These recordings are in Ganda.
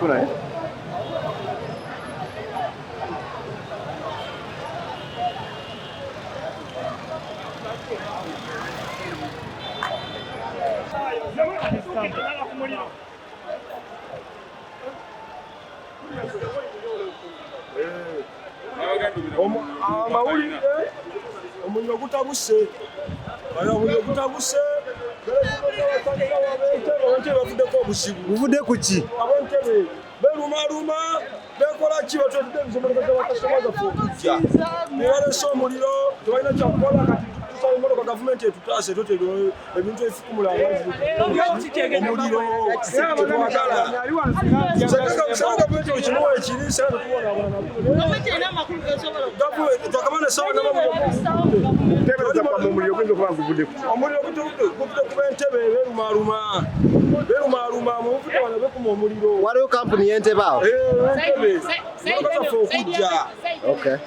Okifuna, eh? Amawulire, omuliro gutabuse, omuliro gutabuse. Ab'entebe bavuddeko obuzibu. Buvudde ku ki? Ab'entebe berumaluma, bekola ki, batwetudde ebizimotoka z'abakasitoma zaffe okujja ne balesa omuliro. Tebalina kyakukola. Kati tusaba emotoka gavumenti etutaase, tote ebintu ebifukumula amazzi, omuliro tetwagala. Sanga gavumenti ekimuwa ekiri sanga tubonaabona. Gavumenti sawa. Okuteebereza kwammwe, omuliro guyinza okuba nga guvudde ku ki? Omuliro guvudde kuba entebe berumaluma, berumaluma mubuvudde wano, bekuma omuliro. Waliwo kampuni y'entebe awo? Entebe motoka zaffe okujja. Okay.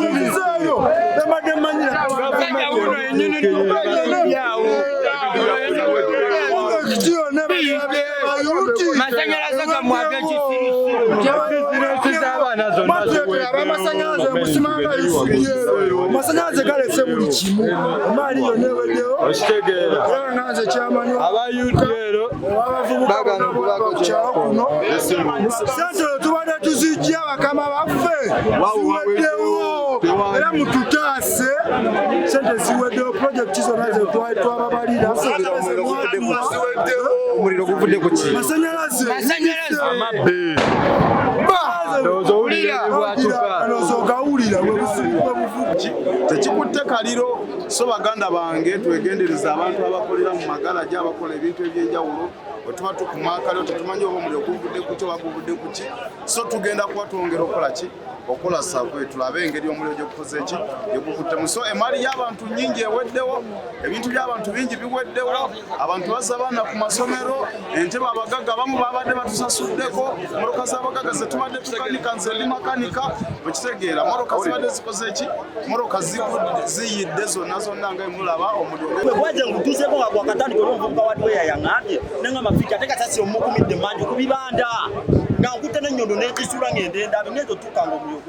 Nzeeyo tembadde mmanyira. Masanyalaze gamwaga. Bizinensi z'abaana zonna ziweddewo. Amasanyalaze musimanga amasanyalaze galese buli kimu, emaali yonna eweddewo. Okitegeera? Era nga nze kyamanyi Aba UTL abavubuka Bagana okubaako bonna kukyalo kuno, sente olwo tubadde tuzijja bakama baffe ziweddewo, era mututaase, sente ziweddewo, pulojekiti zonna zetwali twababalira. Omuliro guvudde ku ki? Masanyalaze. Masanyalaze. Amabbe. Ndowooza owulira ebibwatuka. Ndowooza ogawulira bwe buvuga. Tekikutte kaliro. So baganda bange, twegendereza abantu abakolera mu magalagi, abakola ebintu ebyenjawulo. Bwe tuba tukuma akaliro, tetumanyi oba omuliro guvudde ku ki oba guvudde ku ki. So tugenda kuba twongera okukola ki? Okukola survey, tulabe engeri omuliro gyegukoze ki, gyegukuttemu. So emaali y'abantu nyingi eweddewo, ebintu by'abantu bingi biweddewo, abantu bazza abaana ku masomero, entebe abagagga abamu babadde batusasuddeko, motoka z'abagagga zetubadde tukanika. Nze ndi makanika, okitegeera? Motoka zibadde zikoze ki? Motoka ziyidde zonna zonna nga emulaba omuliro. Gwe gwaze ngutuuseeko nga gwakatandika, oli omuvubuka wa dweya yaŋŋambye nengamba fiki ate kasasi omukumidde mangi ku bibanda nga nkutte n'ennyondo n'ekisula ng'ende ndabi ngenza otuuka nga omuliro.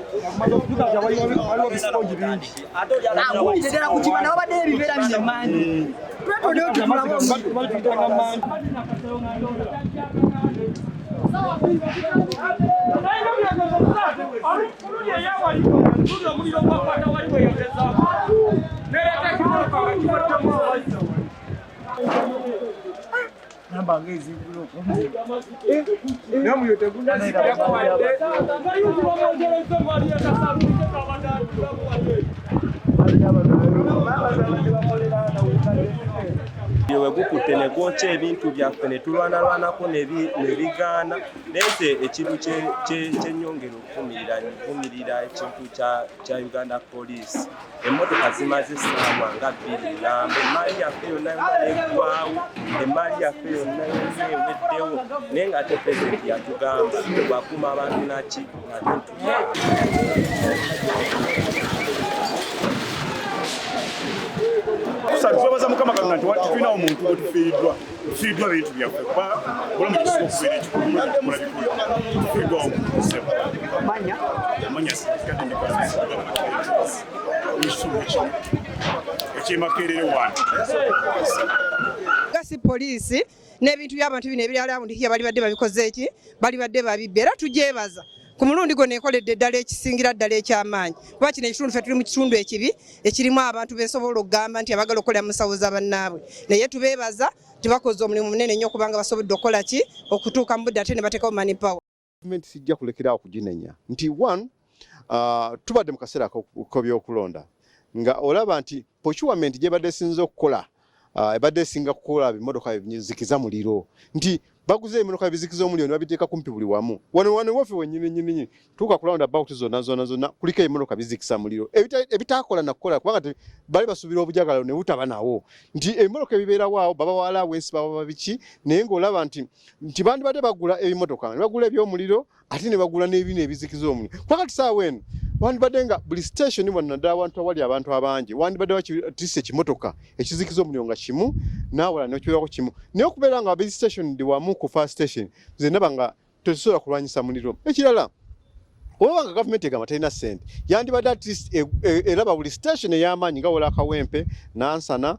Ate oli alabira. Ddala ku kibanda wabaddeyo ebibeera bino emanju, twetoddeyo tutulamu. We gukutte ne gwokya ebintu byaffe ne tulwanalwanako ne bigaana. Naye nze ekintu kyennyongera okuvumirira, nvumirira ekintu kya Uganda Police. Emmotoka zimaze essaawa nga 2 namba, emaali yaffe yonna yonna neggwawo, emaali yaffe yonna yonna eweddewo, naye ng'ate pulezidenti yatugamba bwakuuma abantu naki na bintu byabwe. Tusatu twebaza Mukama Katonda nti tetulinawo muntu gwe tufiiriddwa. Tufiiriddwa bintu byaffe, kuba bulamu kisinga okubeera ekikulu, tufiiriddwawo omuntu ssebo. Amanya sigadde ekitundu kino ekyemakerere wano. Gasi poliisi n'ebintu by'abantu bino ebiri around here bali badde babikoze eki bali badde babibba, era tugyebaza ku mulundi guno ekoledde ddala ekisingira ddala ekyamaanyi, kuba kino ekitundu ffe tuli mu kitundu ekibi ekirimu abantu besobola okugamba nti abagala okukolera mu nsawo za bannaabwe, naye tubeebaza tibakoze omulimu munene nnyo kubanga basobodde okukola ki okutuuka mu budde ate ne bateekawo money power. Gavumenti sijja kulekeraawo kuginenya nti one, tubadde mu kaseera k'ebyokulonda nga olaba nti procurement gyebadde esinza okukola, ebadde esinga kukola bimotoka bizikiza muliro, nti baguze ebimotoka bizikiza omuliro ne babiteeka kumpi buli wamu. Wano wano waffe wennyini nnyini nnyini tuuka ku round about zonna zonna zonna kuliko ebimotoka bizikisa muliro ebitakola nakukola, kubanga bali basuubira obujagalo ne butaba nawo, nti ebimotoka ebibeerawo awo babawa allowance, baba biki, naye ng'olaba nti bandibadde bagula ebimotoka ne bagula ebyomuliro ate ne bagula n'ebino ebizikiza omuliro. Kuba kati saawa eno wandibadde nga buli station wano, naddala awantu awali abantu abangi, wandibadde atleast ekimotoka ekizikiza omuliro nga kimu, n'awala nekibeerako kimu, naye okubeera nga buli station ndi wamu ku fire station, nze ndaba nga tetusobola kulwanyisa muliro. Ekirala, oba nga gavumenti egamba terina ssente, yandibadde at least eraba buli station ey'amaanyi nga wola Kawempe, Nansana,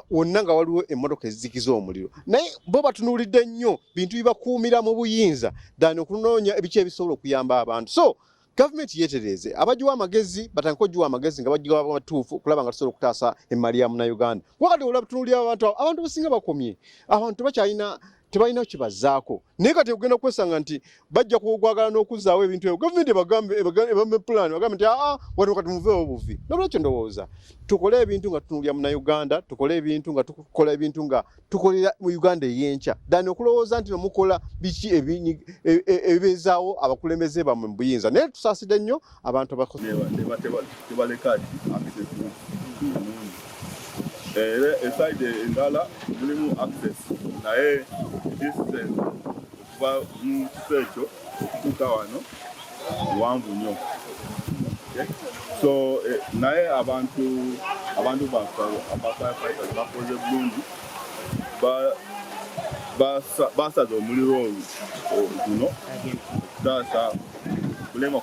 wonna nga waliwo emmotoka ezizikiza omuliro, naye bo batunuulidde nnyo bintu bibakuumira mu buyinza than okunoonya ebiki ebisobola okuyamba abantu. So gavumenti yeetereeze, abagiwa amagezi batandike ogiwa amagezi nga bagiwa matuufu okulaba nga tusobola okutaasa emmali ya Munnayuganda. Wakati olaba tunuulira abantu abo, abantu basinga bakomye, abantu bakyalina tebalina kyebazaako, naye kati ogenda okwesanga nti bajja kwagala n'okuzzaawo ebintu ebyo, gavumenti ebagambe ebame plan, bagambe nti aa wano kati muveewo buvi. Nolwekyo ndowooza tukole ebintu nga tunuulira Munnayuganda, tukole ebintu nga tukola ebintu nga tukolera mu Uganda ey'enkya than okulowooza nti nomukola biki ebibeezaawo abakulembeze bammwe mu buyinza. Naye tusaasidde nnyo abantu tebaleka access nnungi, era e side endala mulimu access, naye distance okuva mu kifo ekyo okutuuka wano luwanvu nnyo. So naye abantu baffe aba firefighters bakoze bulungi, basaze omuliro guno okutaasa kulema.